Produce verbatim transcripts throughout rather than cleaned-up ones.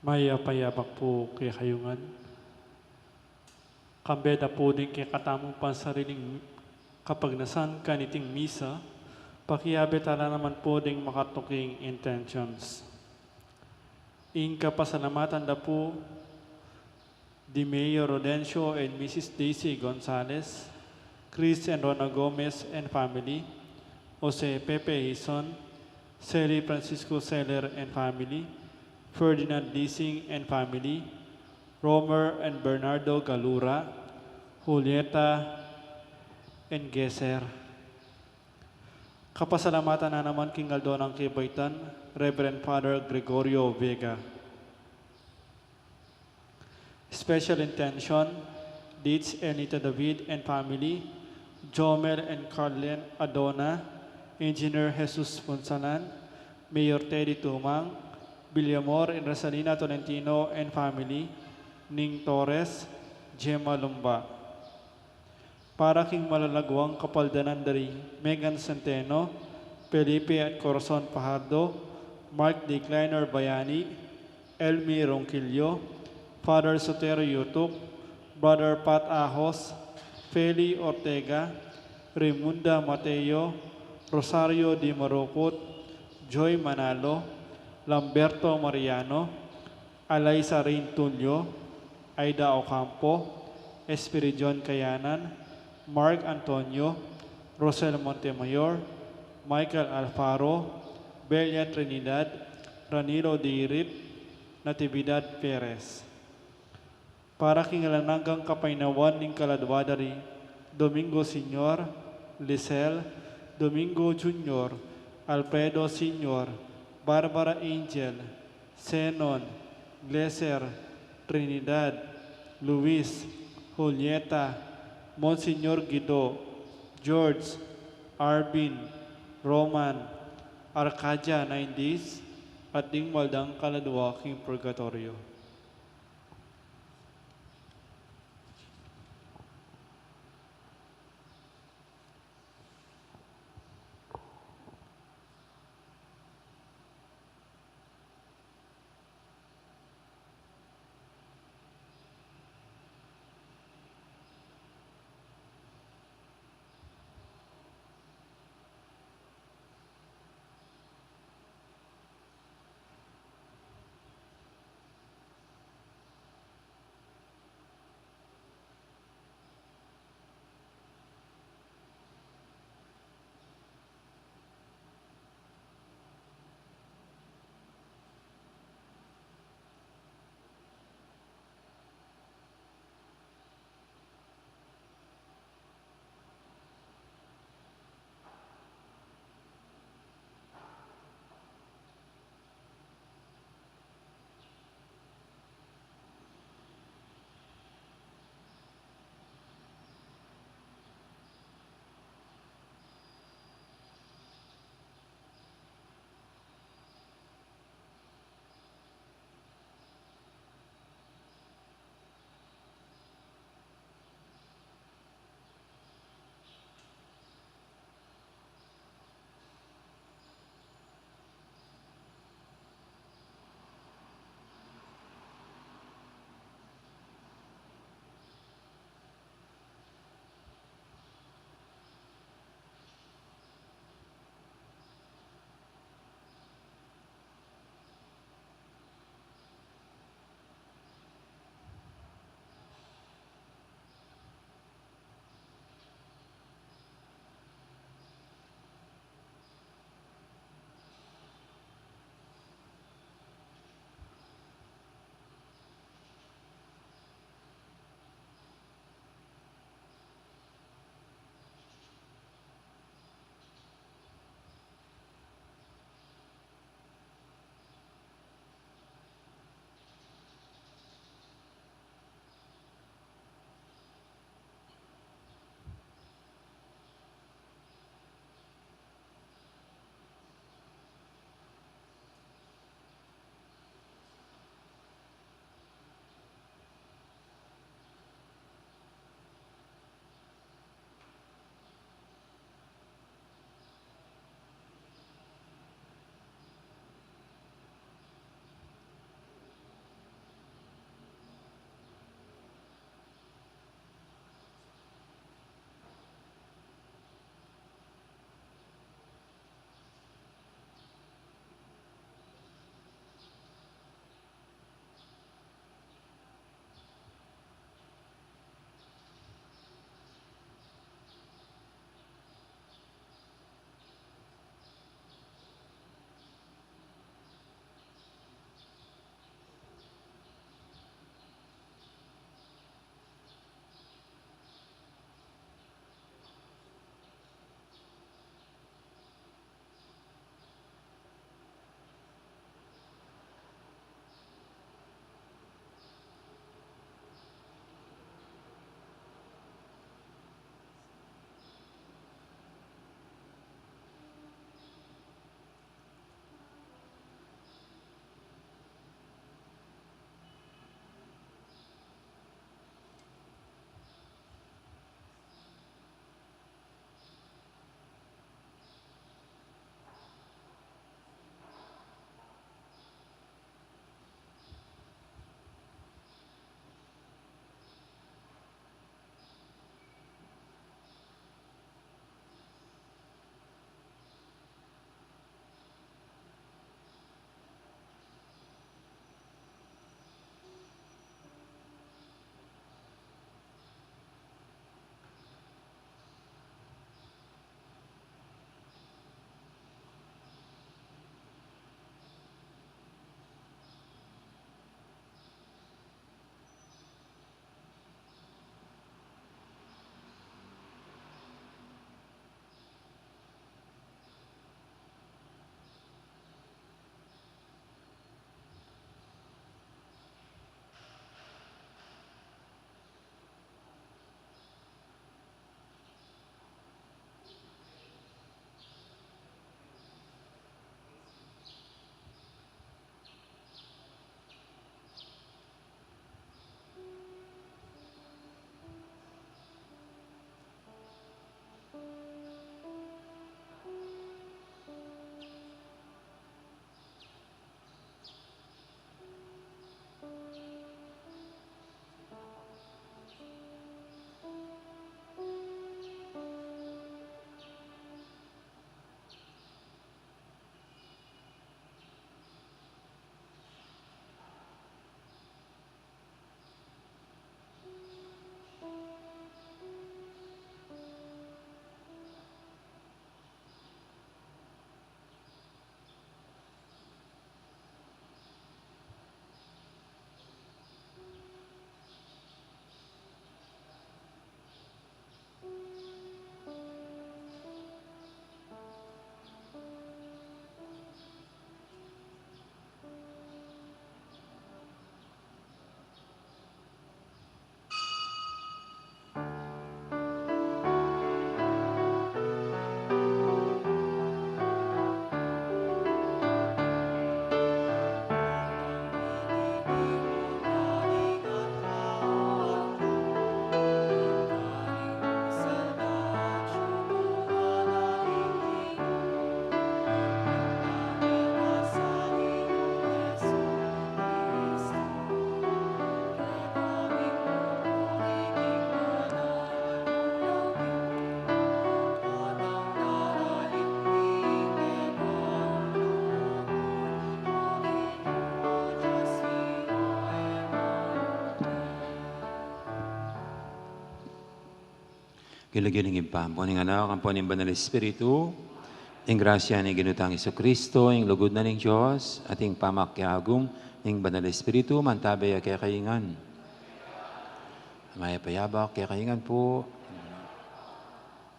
Mayap a yabak pu kekayu ngan. Kambe da pu ding kekatamung pansariling kapagnasan kaniting misa, pakiabe tala naman pu ding makatuking intentions. Ing kapasalamatan da pu di Mayor Rodencio and Missus Daisy Gonzalez, Chris and Rona Gomez and family, Jose Pepe Hizon, Sally Francisco Seller and family, Ferdinand Dising and family, Romer and Bernardo Galura, Julieta and Geser. Kapasalamatan na naman king aldo nang kebaitan, Reverend Father Gregorio Vega. Special intention, Deeds Elnita David and family, Jomel and Carlen Adona, Engineer Jesus Punsalan, Mayor Teddy Tumang, Villamor and Rosalina Tolentino and family, Ning Torres, Gemma Lumba. Para king malalaguang kapaldanan da ri Megan Centeno, Felipe at Corazon Fajardo, Mark Decliner Bayani, Elmi Ronquillo, Father Sotero Yutuk, Brother Pat Ahos, Feli Ortega, Raimunda Mateo, Rosario Di Marucut, Joy Manalo, Lamberto Mariano, Alaisa Rain Tulio, Aida Ocampo, Espiridion Kayanan, Mark Antonio, Rosel Montemayor, Michael Alfaro, Belia Trinidad, Ranilo Dirip, Natividad Perez. Para king alang anggang kapaynawan ning kaladua da ri Domingo Senior, Lisel, Domingo Junior, Alfredo Senior, Barbara Angel, Zenon, Gleser, Trinidad, Luis, Julieta, Monsignor Guido, George, Arvin, Roman, Arcadia Naindis, at ding maldang kaladua king purgatoryo. King lagyu ning Ibpa, ampo ning Anak, ampo ning Banal Espiritu. Ing grasya ning Ginu tang Jesucristo, ing lugud na ning Dios, at ing pamakiabe ning Banal Espiritu, mantabe ya kekayu ngan. Mayap a abak kekayu ngan pu.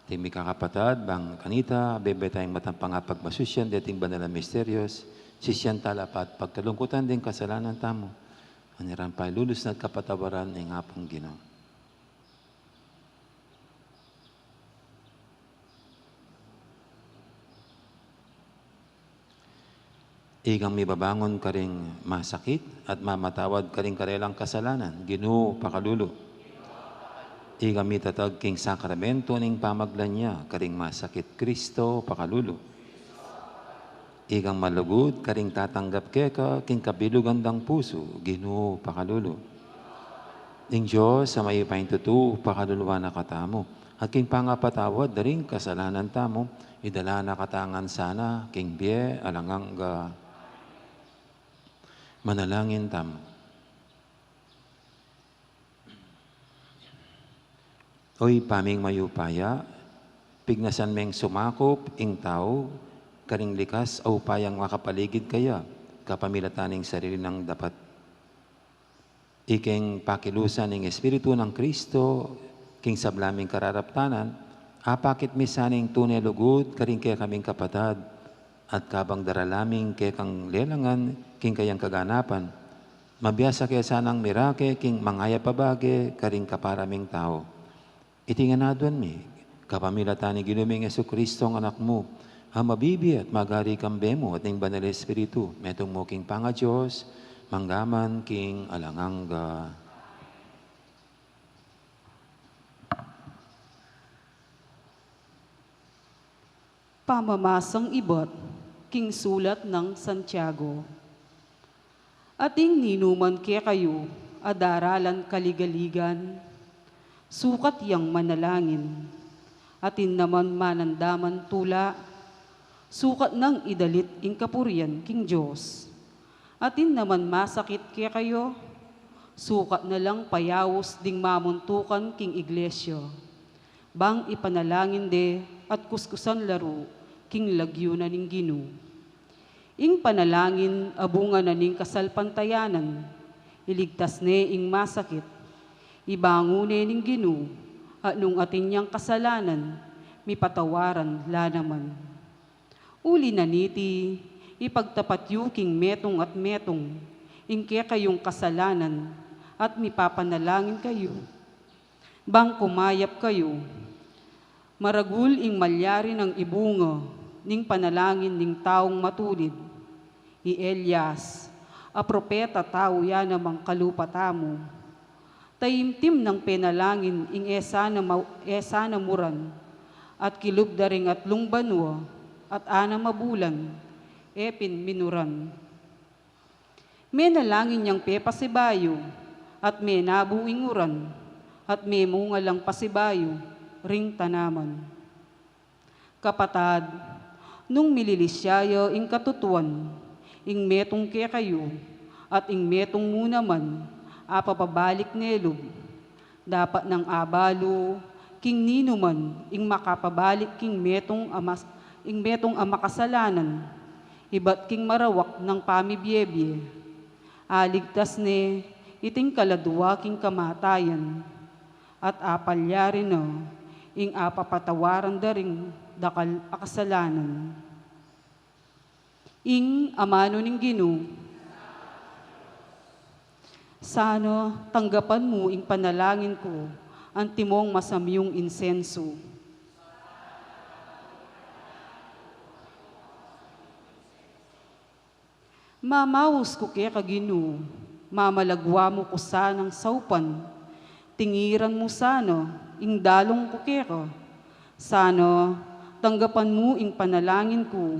Ating mikakapatad, bang kanita, bebe tayang matampang pagmasusyan deting banal a misterios, sisian tala pa at pagkalungkutan ding kasalanan tamu. Anirampay lulus na at kapatawaran ning Apung Ginu. Ikang mibabangun karing masakit at mamatawad karing karelang kasalanan, Ginu, pakalulu. Ikang mitatag king sakramento ning pamagligtas karing masakit, Kristo, pakalulu. Ikang malugud karing tatanggap keka king kabilugan dang pusu, Ginu, pakalulu. Ing Dios a mayupayang tutu, pakaluluan na katamu, at king pangapatawad da ring kasalanan tamu, idala na katamu ngan sana king bie alang angga. Manalangin tamu. O Ibpa ming mayupaya, pignasan meng sumakup ing tau karing likas a upayang makapaligid kaya kapamilatan ning sarili nang dapat. Ikeng pakilusan ning Espiritu nang Kristo king sabla ming kararaptanan, apakit mi sana ing tune lugud karing kekaming kapatad, at kabang darala ming kekang lelangan king kayang kaganapan, mabiasa ke sanang mirake king mangayap a bage karing kapara ming tau. Iti ngan aduan mi kapamilatan ning Ginu ming Jesucristo, Anak mu, a mabibie at magari kambe mu at ning Banal Espiritu, metung mu king pangaDios, mangga man king alang angga. Pamamasang ibat king sulat nang Santiago. Ating ninuman kekayu a daralan kaligaligan, sukat yang manalangin. Atin naman manandaman tula, sukat nang idalit ing kapurian king Dios. Atin naman masakit kekayu, sukat na lang payaus ding mamuntukan king iglesia. Bang ipanalangin de at kuskusan la ru king lagyu na ning Ginu. Ing panalangin a bunga na ning kasalpantayanan, iligtas ne ing masakit, ibangun ne ning Ginu, at nung atin yang kasalanan, mipatawaran la naman. Uli na niti, ipagtapat yu king metung at metung ing kekayung kasalanan, at mipapanalangin kayu. Bang kumayap kayu, maragul ing malyari nang ibunga ning panalangin ning taung matulid. I Elias, a propeta tau ya namang kalupa tamu. Taimtim nang penalangin ing e sana ma-, e sana muran, at kilub da ring atlung banua, at anam a bulan, e pin minuran. Menalangin yang pepasibayu, at menabu ing uran, at memunga lang pasibayu ring tanaman. Kapatad, nung mililisya ya ing katutuan, ing metung kekayu, at ing metung mu naman, apapabalik ne lub. Dapat nang abalu king ninuman ing makapabalik king metung a mas-, ing metung a makasalanan, ibat king marawak nang pamibiebie. Aligtas ne iting kaladua king kamatayan, at apalyari na ing apapatawaran da ring dakal a kasalanan. Ing amanu ning Ginu. Sana tanggapan mu ing panalangin ku, antimong masamyung insensu. Mamaus ku keka Ginu, mamalagwa mu ku sanang saupan, tingiran mu sana ing dalung ku keka. Sana tanggapan mu ing panalangin ku,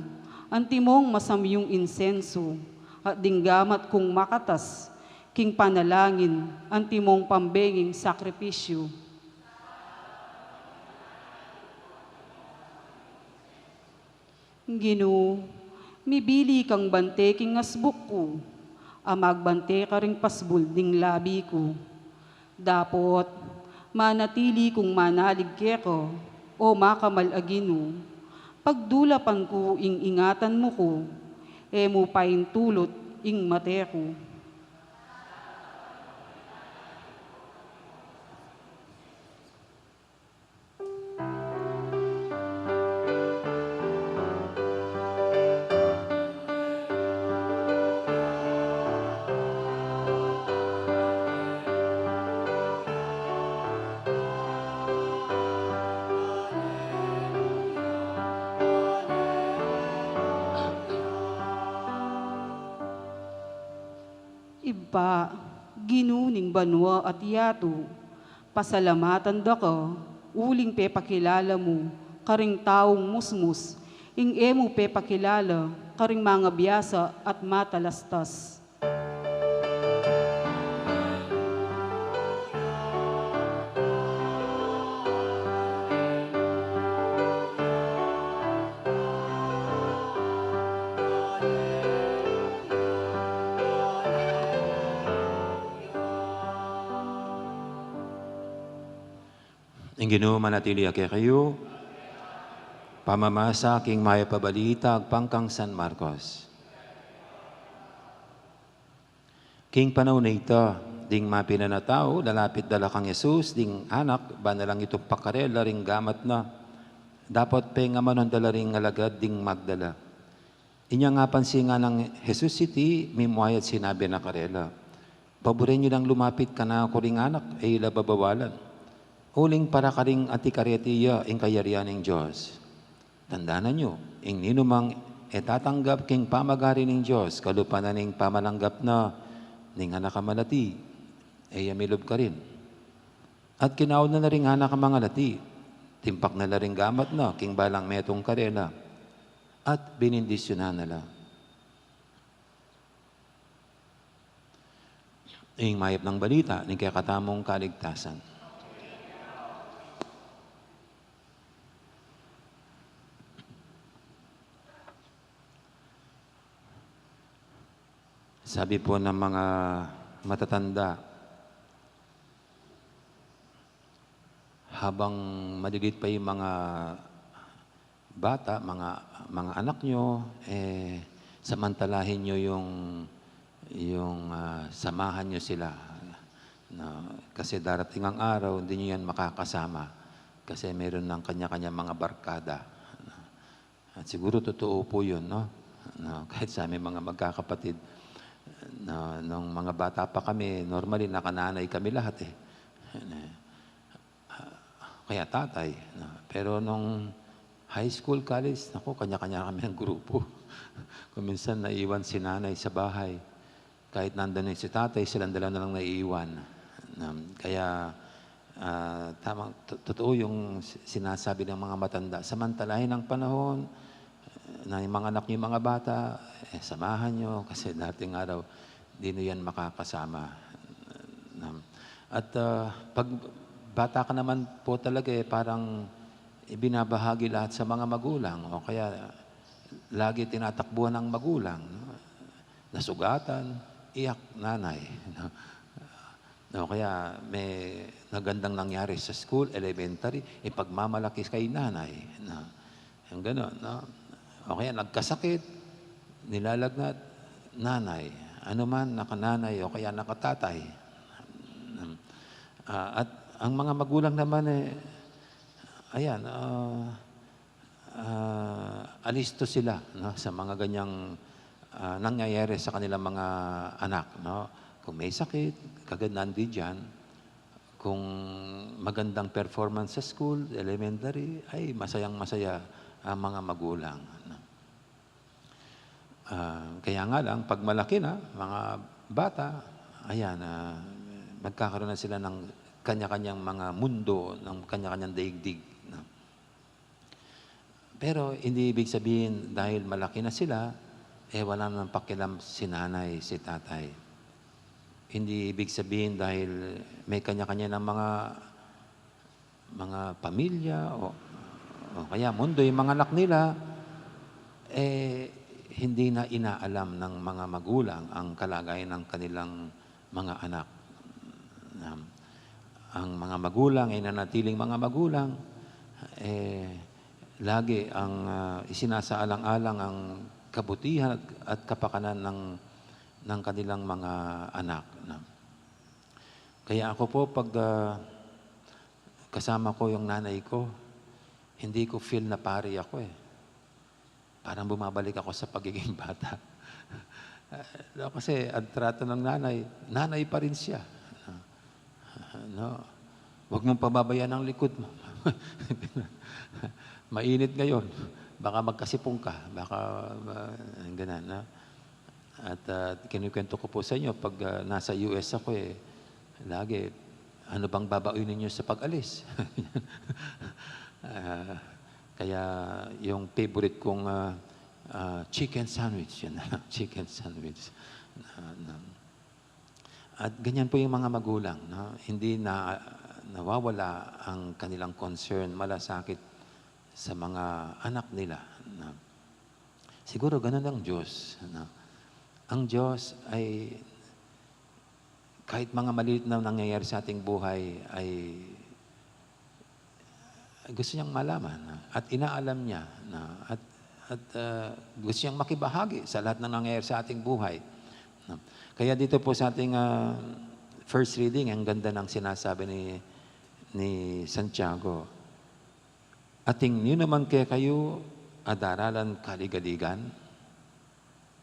antimong masamyung insensu, at ding gamat kung makatas king panalangin, antimong pambenging sakripisyu. Ginu, mibili kang bante king asbuk ku, a magbante karing pasbul ning labi ku. Dapot Manatili kung manalig keka, O makamal a Ginu, pagdulapan ku ing ingatan mu ku, e mu paintulut ing mate ku. Ibpa, Ginu ning banua at yatu, pasalamatan da ka uling pepakilala mu karing taung musmus ing e mu pepakilala karing mangabiasa at matalastas. Ing Ginu manatili ya kekayu. Pamamasa king Mayap a Balita agpang kang San Marcos. King panaun a ita, ding mapilan a tau, lalapit da la kang Jesus, ding anak, bana lang itumpak karela ring gamat na. Dapot pengamanan da la ring alagad ding magdala. Inyang apansin nang Jesus iti, mimwaya at sinabi na karela, "Paburen yu lang lumapit kanaku ring anak, e yu la babawalan. Uling para karing atiu kareti ya ing kayarian ning Dios. Tandanan yu, ing ninumang e tatanggap king pamagari ning Dios, kalupa na ning pamalanggap na ning anak a malati, e ya milub karin." At kinaud na la ring anak a mangalati, timpak na la ring gamat na king balang metung karela, at binindisyunan na la. Ing mayap nang balita ning kekatamung kaligtasan. Sabi po ng mga matatanda, habang malilit pa yung mga bata, mga, mga anak nyo, eh, samantalahin nyo yung, yung, ah, samahan nyo sila. No? Kasi darating ang araw, hindi nyo yan makakasama. Kasi meron ng kanya-kanya mga barkada. No? At siguro totoo po yun, no? No, kahit sa aming mga magkakapatid, no, nung mga bata pa kami, normally, nakananay kami lahat, eh. Ah, kaya tatay, no? Pero nung high school, college, naku, kanya-kanya kami ng grupo. Kung minsan, naiwan si nanay sa bahay. Kahit nandun na si tatay, silang dalawa na lang naiiwan. Um, kaya, ah, tamang, to-, totoo yung si-, sinasabi ng mga matanda. Samantalahin ang panahon, na yung mga anak niyo, mga bata, eh, samahan niyo, kasi dating araw, di niyo yan makakasama. Um, at, ah, pag bata ka naman po talaga, eh, parang ibinabahagi lahat sa mga magulang, o kaya lagi tinatakbuhan ng magulang, no? Nasugatan, iyak, nanay, no? O kaya may magandang nangyari sa school, elementary, ipagmamalaki kay nanay, no? Yung ganon, no? O kaya nagkasakit, nilalagnat, nanay. Ano man, nakananay o kaya nakatatay. Ah, at ang mga magulang naman, eh, ayan, ah, ah, alisto sila, no, sa mga ganyang, ah, nangyayari sa kanilang mga anak, no? Kung may sakit, kagad nandiyan. Kung magandang performance sa school, elementary, ay masayang-masaya ang mga magulang, no? Ah, kaya nga lang, pag malaki na, mga bata, ayan, ah, magkakaroon na sila ng kanya-kanyang mga mundo, ng kanya-kanyang daigdig, no? Pero hindi ibig sabihin dahil malaki na sila, eh, wala nang pakialam si nanay, si tatay. Hindi ibig sabihin dahil may kanya-kanya ng mga, mga pamilya o, o kaya mundo yung mga anak nila, eh, hindi na inaalam ng mga magulang ang kalagayan ng kanilang mga anak. Um, ang mga magulang ay nanatiling mga magulang, eh, lagi ang, ah, isinasaalang-alang ang kabutihan at, at kapakanan ng, ng kanilang mga anak, no? Kaya ako po, pag, ah, kasama ko yung nanay ko, hindi ko feel na pari ako, eh. Parang bumabalik ako sa pagiging bata. Ah, kasi ang trato ng nanay, nanay pa rin siya. No? Huwag mong pababayaan ang likod mo. Mainit ngayon. Baka magkasipon ka. Baka, ah, ganun, no? At, ah, kinukwento ko po sa inyo, pag, ah, nasa U S ako, eh, lagi, "Ano bang babaoy ninyo sa pag-alis?" Ah, kaya yung favorite kong, ah, ah, chicken sandwich, yun na lang, chicken sandwich. Na, na, at ganyan po yung mga magulang, no? Hindi na, nawawala ang kanilang concern, malasakit sa mga anak nila, no? Siguro ganun ang Diyos, no? Ang Diyos ay, kahit mga maliit na nangyayari sa ating buhay, ay gusto niyang malaman, no? At inaalam niya, no? At, at, ah, gusto niyang makibahagi sa lahat ng nangyayari sa ating buhay, no? Kaya dito po sa ating, ah, first reading, ang ganda ng sinasabi ni, ni Santiago. Atin yu naman kekayu a daralan kaligaligan,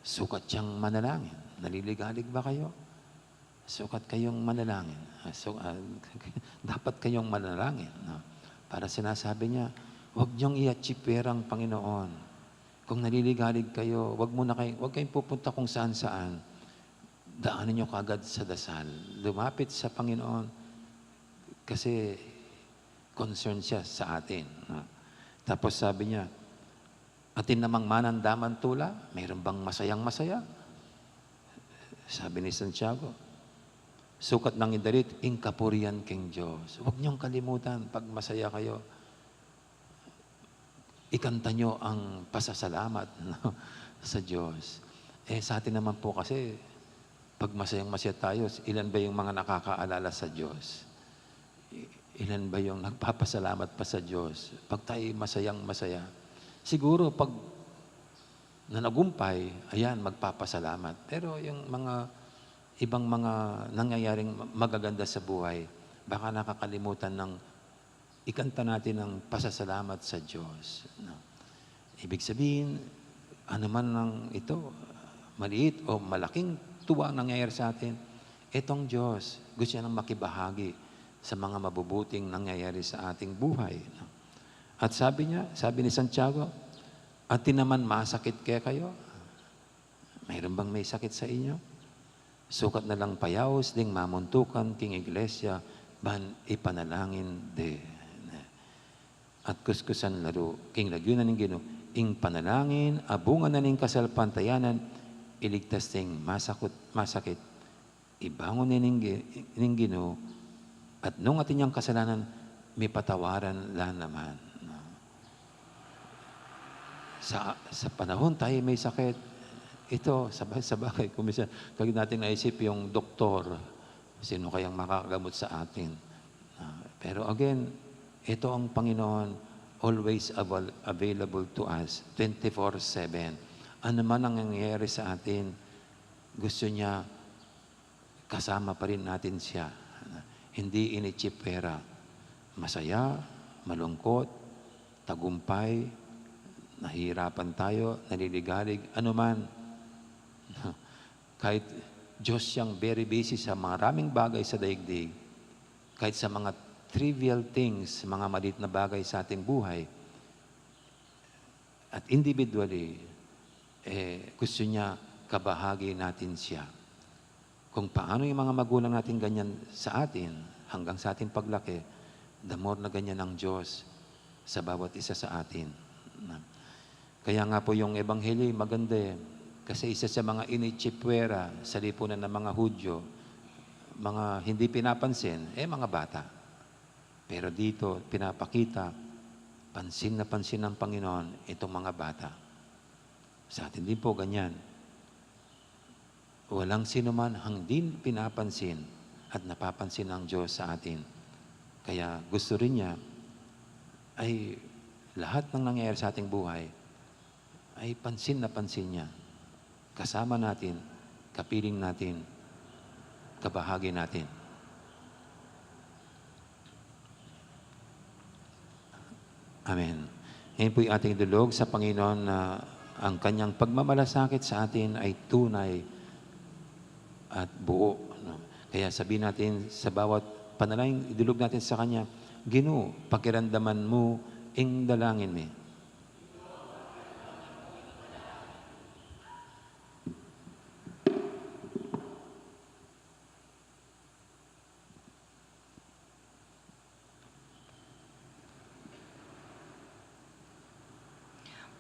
sukat yang manalangin. Naliligalig ba kayo? Sukat kayong manalangin. Ah, su-, ah, dapat kayong manalangin, no? Para sinasabi niya, "Huwag niyong i-achieve ang Panginoon. Kung naliligalig kayo, huwag muna kayo, huwag kayong pupunta kung saan-saan. Daanan niyo kagad sa dasal. Lumapit sa Panginoon kasi concern siya sa atin." No? Tapos sabi niya, "Atin namang manandaman tula, mayroon bang masayang-masaya?" Sabi ni Santiago, "Sukat nang idalit ing kapurian king Diyos." Huwag niyong kalimutan, pag masaya kayo, ikanta niyo ang pasasalamat, no, sa Diyos. Eh, sa atin naman po kasi, pag masayang-masaya tayo, ilan ba yung mga nakakaalala sa Diyos? I-, ilan ba yung nagpapasalamat pa sa Diyos pag tayo masayang-masaya? Siguro pag nanagumpay, ayan, magpapasalamat. Pero yung mga ibang mga nangyayaring ma-, magaganda sa buhay, baka nakakalimutan ng ikanta natin ang pasasalamat sa Diyos, no? Ibig sabihin, ano man ang ito, maliit o malaking tuwa nangyayari sa atin, itong Diyos, gusto niya nang makibahagi sa mga mabubuting nangyayari sa ating buhay, no? At sabi niya, sabi ni Santiago, "Atin naman masakit kekayu?" Mayroon bang may sakit sa inyo? Sukat na lang payaus ding mamuntukan king iglesia ban ipanalangin de. At kuskusan la ru king lagyu na ning Ginu, ing panalangin a bunga na ning kasalpantayanan, iligtas ding masakut-, masakit, ibangun ne ning Gi-, ning Ginu, at nung atin yang kasalanan, mipatawaran la naman. No? Sa, sa panahon tayo may sakit, ito, saba-, sabagay, kung minsan, kag natin naisip yung doktor, sino kayang makagamot sa atin? Ah, pero again, ito ang Panginoon, always aval-, available to us, twenty-four seven. Ano man ang nangyayari sa atin, gusto niya kasama pa rin natin siya. Hindi initsipwera. Masaya, malungkot, tagumpay, nahihirapan tayo, naliligalig, anuman. Kahit Diyos yang very busy sa maraming bagay sa daigdig, kahit sa mga trivial things, mga maliit na bagay sa ating buhay, at individually, eh, gusto niya kabahagi natin siya. Kung paano yung mga magulang natin ganyan sa atin, hanggang sa ating paglaki, the more na ganyan ang Diyos sa bawat isa sa atin. Na, kaya nga po yung ebanghelyo, maganda eh. Kasi isa sa mga initsipwera sa lipunan ng mga Hudyo, mga hindi pinapansin, eh, mga bata. Pero dito, pinapakita, pansin na pansin ng Panginoon itong mga bata. Sa atin din po, ganyan. Walang sino man ang di pinapansin at napapansin ng Diyos sa atin. Kaya gusto rin niya ay lahat ng nangyayari sa ating buhay ay pansin na pansin niya. Kasama natin, kapiling natin, kabahagi natin. Amen. Ngayon po'y ating idulog sa Panginoon na ang kanyang pagmamalasakit sa atin ay tunay at buo, no? Kaya sabihin natin sa bawat panalangin idulog natin sa kanya, "Ginu, pakiramdaman mu ing dalangin mi."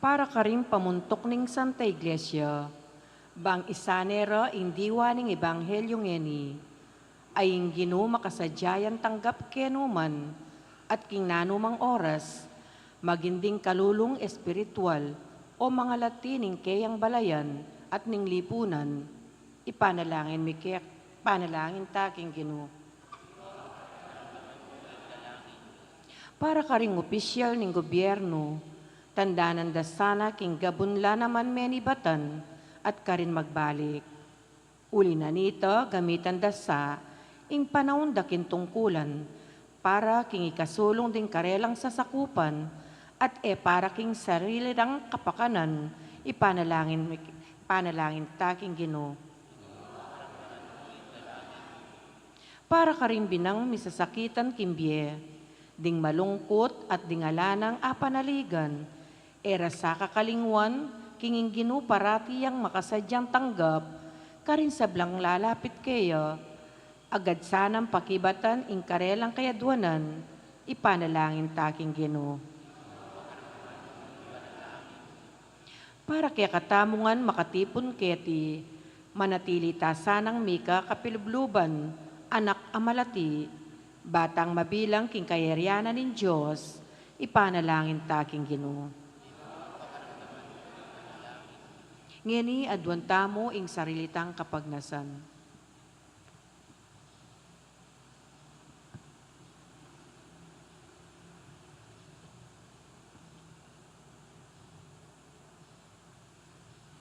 Para karing pamuntuk ning Santa Iglesia, bang isane ra ing diwa ning Ebanghelyo ngeni, a ing Ginu makasadya yang tanggap kenu man at king nanumang oras, maging ding kalulung espiritual o mangalati ning keyang balayan at ning lipunan, ipanalangin mi ke, panalangin ta king Ginu. Para karing opisyal ning gobyernu, tandanan da sana king gabun la naman menibatan at karin magbalik. Uli na nita, gamitan da sa ing panaun da king tungkulan para king ikasulung ding karelang sasakupan at e para king sarili dang kapakanan, ipanalangin, ipanalangin ta king Ginu. Para karing binang misasakitan king bie, ding malungkut at ding ala nang apanaligan, e ra sa kakalingwan king ing Ginu parati yang makasadyang tanggap karing sablang lalapit keya, agad sanang pakibatan ing karelang kayadwanan, ipanalangin ta king Ginu. Para kekatamu ngan makatipun keti, manatili ta sanang mika kapilubluban, anak a malati, batang mabilang king kayarian ning Dios, ipanalangin ta king Ginu. Ngeni aduan tamu ing sarili tang kapagnasan.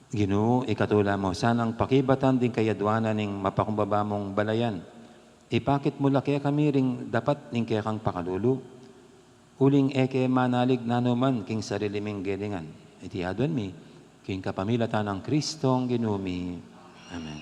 Ginu, ikatula mu sanang pakibatan ding kayadwanan ning mapakumbaba mung balayan. Ipakit mu la kekami ring dapat ning kekang pakalulu, uling e ke manalig nanu man king sarili ming gelingan. Iti aduan mi king kapamilatan nang Kristong Ginu mi. Amen.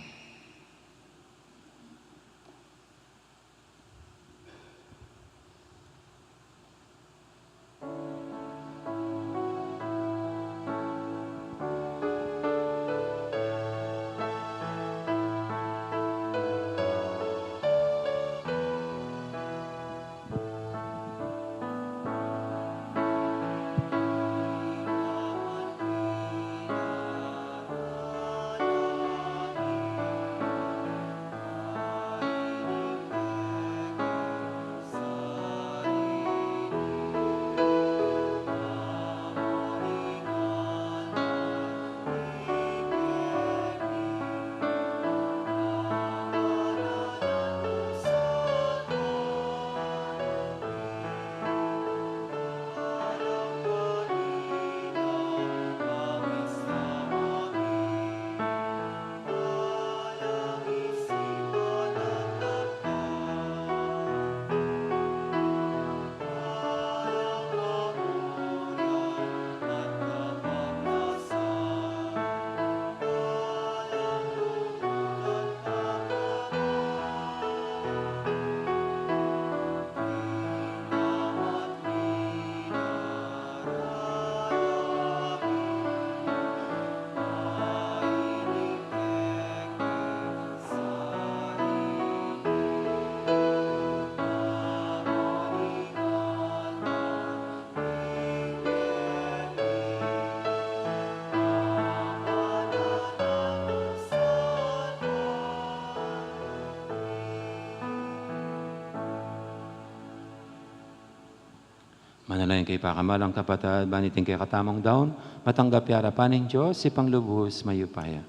Manalangin kayu, pakamalan kung kapatad, ban iting kekatamung daun matanggap ya king arapan ning Dios, Ibpang lubus mayupaya.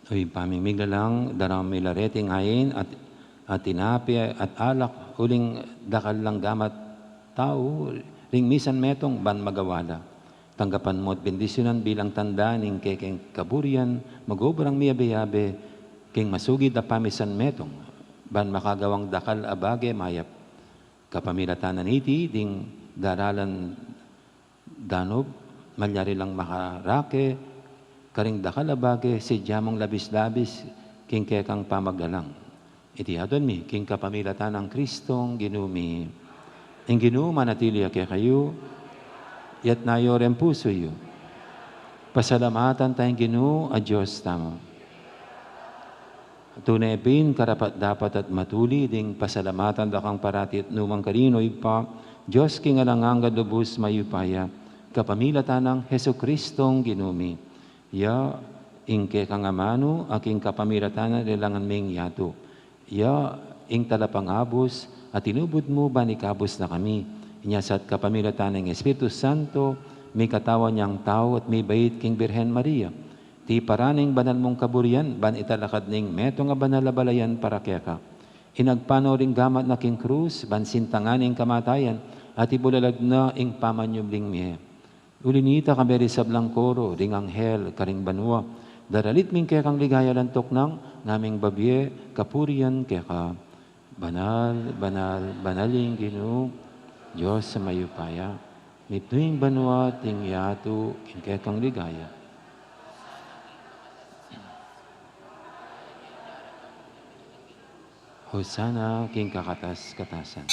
Uy, pamimiglalang, daram mi la reting ain at, at tinape at alak, uling dakal lang gamat tau ring misan metung ban magawa la. Tanggapan mu at bendisyunan bilang tanda ning kekeng kaburian, magobrang miyabe-yabe king masugid a pamisan metung, ban makagawang dakal a bage mayap. Kapamilatan na niti ding daralan danub, malyari lang makarake karing dakal a bage, sidya mung labis-labis king kekang pamaglalang. Iti adwan mi king kapamilatan nang Kristong Ginu mi. Ing Ginu manatili ya kekayu, iyatas yu ring pusu yu. Pasalamatan taya ing Ginu a Dios tamu. Tune pin karapat-dapat at matuli ding pasalamatan da kang parati at nukarin man, Ibpa, Dios king alang angga, lubus mayupaya, kapamilatan nang Jesucristong Ginu mi. Ya ing kekang amanu, a king kapamilatan na lelangan ming yatu. Ya ing talapangabus a tinubud mu ban ikabus na kami. Inya sa at kapamilatan ning Espiritu Santo, mikatawan yang tau at mibait king Birhen Maria. Tiparan ing banal mung kaburian, ban italakad ning metung a banal a balayan para keka. Inagpang no ring gamat na king krus, ban sintangan ing kamatayan, at ibulalag na ing pamanyubling mie. Uli nita, kambe ring sablang koro ding anghel karing banua, daralit mi ing kekang ligaya, lantuk nang ngaming babie kapurian keka. Banal, banal, banal ing Ginu, Dios a mayupaya. Mitmu ing banua at ing yatu king kekang ligaya. Hosana king kakatas-katasan.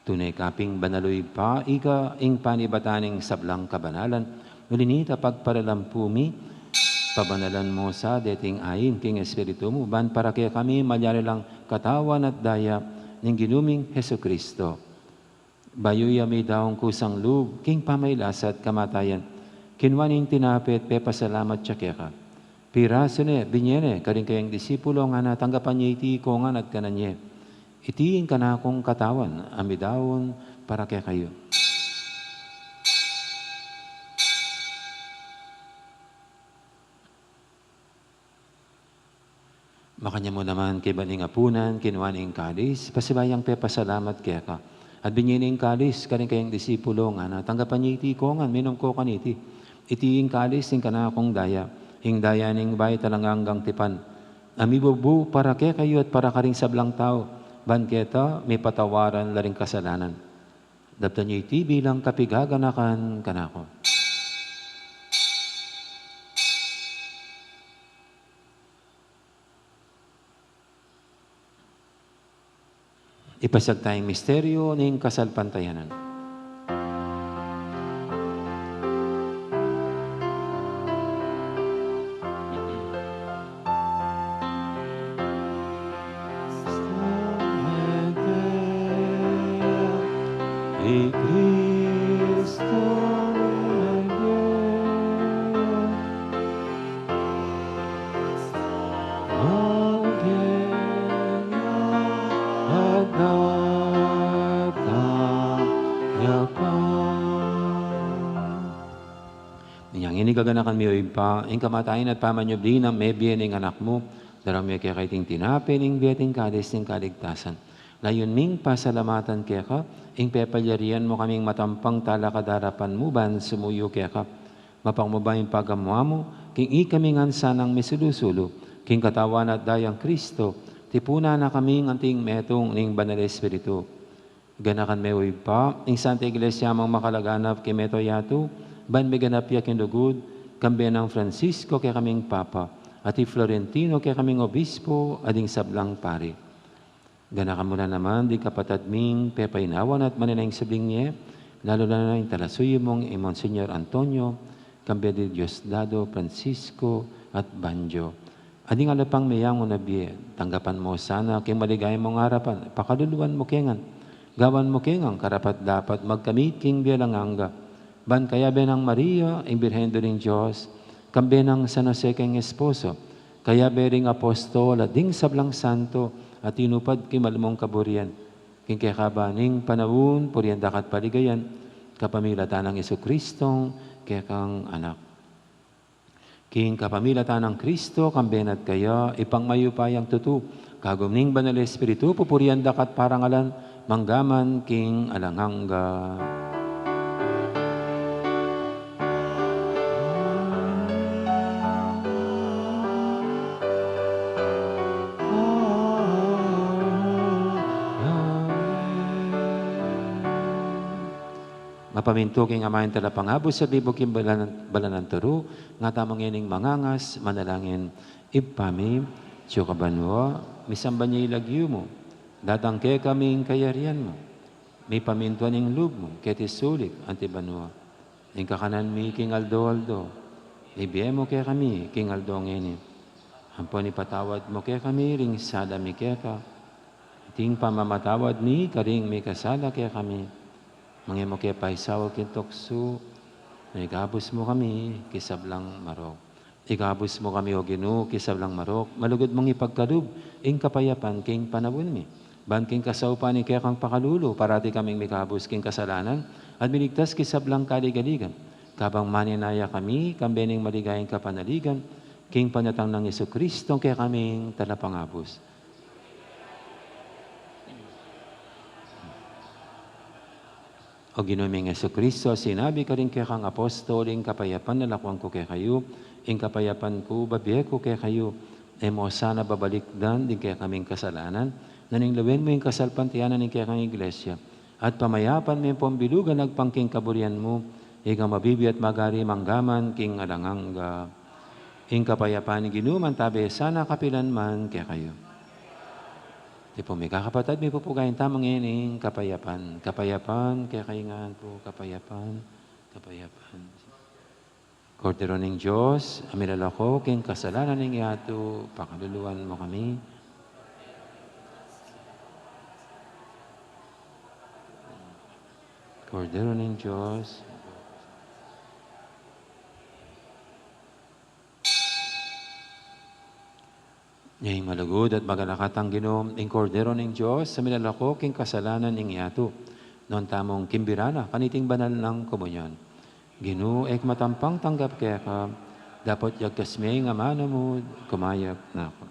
Tune ka pin banal, o Ibpa, ika ing panibatan ning sablang kabanalan. Uli nita, pagparalampu mi, pabanalan mu sa deting ain king Espiritu mu, ban para kekami malyari lang katawan at daya ning Ginu ming Jesucristo. Bayu ya midaun kusang lub king pamagkasakit at kamatayan, kinua ne ing tinape at pepasalamat ya keka. Pirasu ne, binie ne karing kayang disipulo, ngana, tanggapan ye iti ikongan at kanan ye. Iti ing kanakung katawan a midaun para kekayu. Makanyan mu naman kaybat ning apunan, kinua ne ing kalis, pasibayu yang pepasalamat keka. At binie ne ing kalis karing kayang disipulo, ngana, tanggapan ye iti ikongan, minum ko kaniti. Iti ing kalis ning kanakung daya, ing daya ning bayu at alang anggang tipan, a mibubu para kekayu at para karing sablang tau, ban keta mipatawaran la ring kasalanan. Daptan ye iti bilang kapigaganakan kanaku. Ipasiag taya ing misteryu ning kasalpantayanan. Inyang ini gaganakan mi, o Ibpa, ing kamatayan at pamanyubli nang mebie ning Anak mu, daraun mi keka iting tinape ning bie at ing kalis ning kaligtasan. Layun ming pasalamatan keka ing pepalyarian mu kaming matampang talakad king arapan mu ban sumuyu keka. Mapakmu ba ing pagamu-amu king ikami ngan sanang misulu-sulu king katawan at dayang Kristo, tipunan na kaming anting metung ning Banal Espiritu. Ganakan me, o Ibpa, ing Santa Iglesia mung makalaganap king mabilug a yatu, ban miganap ya king lugud, kambe nang Francisco kekaming Papa, at i Florentino kekaming Obispo, at ding sablang pari. Ganakan mu la naman ding kapatad ming pepainawan at manenaya king subling mie, lalu na ing talasuyu mung i Monsignor Antonio, kambe di Diosdado, Francisco, at Banjo. At ding ala pang meyangu na bie, tanggapan mu sana king maligaya mung arapan, pakaluluan mu ke ngan, gawan mu ke ngan karapat-dapat magkamit king bie alang angga. Ban kayabe nang Maria, ing Birhen Indu ning Dios, kambe nang San Jose keng esposo, kayabe ring apostol at ding sablang santo a tinupad king malmung kaburian, king kekaban ning panaun, purian da ka at paligayan, kapamilatan nang Jesucristong kekang Anak. King kapamilatan nang Kristo, kambe na at kaya, Ibpang mayupayang tutu, kagum ning Banal Espiritu, pupurian da ka at parangalan, mangga man king alang angga. Mapamintu king amanung talapangabus, at libuk king balanan, balanan turu, nga tamu ngening mangangas, manalangin. Ibpa mi, atsu ka banua, misamban ya ing lagyu mu, datang kekami ing kayarian mu, mipamintuan ing lub mu, keti sulip anti banua. Ing kakanan mi king aldo-aldo, ibie mu kekami king aldo ngeni. Ampon ipatawad mu kekami ring sala mi keka, anti ing pamamatawad mi karing mikasala kekami. Manga e mu ke paisaul king tuksu, nune ikabus mu kami king sablang marok. Ikabus mu kami, O Ginu, king sablang marok, malugud mung ipagkalub ing kapayapan king panaun mi. Ban king kasaupan ning kekang pakalulu, parati kaming mikabus king kasalanan, at miligtas king sablang kaligaligan. Kabang manenaya kami, kambe ning maligayang kapanaligan, king panatang nang Jesucristo, ing kekaming talapangabus. O Ginu ming Jesucristo, sinabi karing kekang apostol, ing kapayapan lakuan ku kekayu, ing kapayapan ku bibie ku kekayu. E mu sana babalikdan ding kekaming kasalanan, nune lawen mu ing kasalpantayanan ning kekang Iglesia, at pamayapan me pung bilug agpang king kaburian mu, ika mabibie at magari mangga man king alang angga. Ing kapayapan ning Ginu mantabe sana kapilan man kekayu. Tipun mi kakapatad, mipupugayan tamu ngening kapayapan. Kapayapan kekayu ngan pu, kapayapan, kapayapan. Kordero ning Dios, a milalako king kasalanan ning yatu, pakaluluan mu kami. Kordero ning Dios. Ing malugud at magalakat a Ginu, ing Kordero ning Dios, a milalako king kasalanan ning yatu. Nuan tamung kimbira na kaniting banal nang komunyon. Ginu, e ku matampang tanggap keka, dapot yagkas me ing amanu mu, kumayap na ku.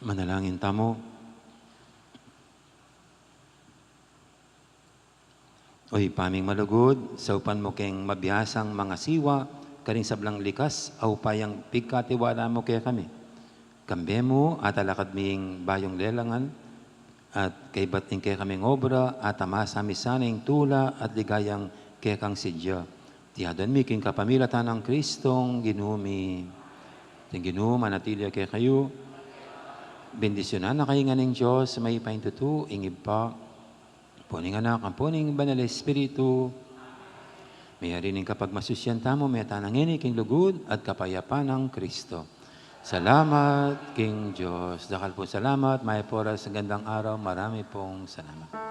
Manalangin tamu. O Ibpa ming malugud, saupan mu keng mabiasang mangasiwa karing sablang likas a upayang pigkatiwala mu kekami. Kambe mu at alakad ming bayung lelangan, at kaybat ing kekaming obra at amasa mi sana ing tula at ligayang kekang sidya. Iti aduan mi king kapamilatan nang Kristong Ginu mi. Ing Ginu manatili kekayu. Bendisyunan na kayu ngan ning Dios, mayupaya ing tutu, ing Ibpa, ampo ning Anak, ampo ning Banal a Espiritu. Meyari ning kapagmasusyan tamu, meyari na ngeni king lugud at kapayapan nang Kristo. Salamat king Dios. Dakal pung salamat, mayap a oras, gandang araw, marami pung salamat.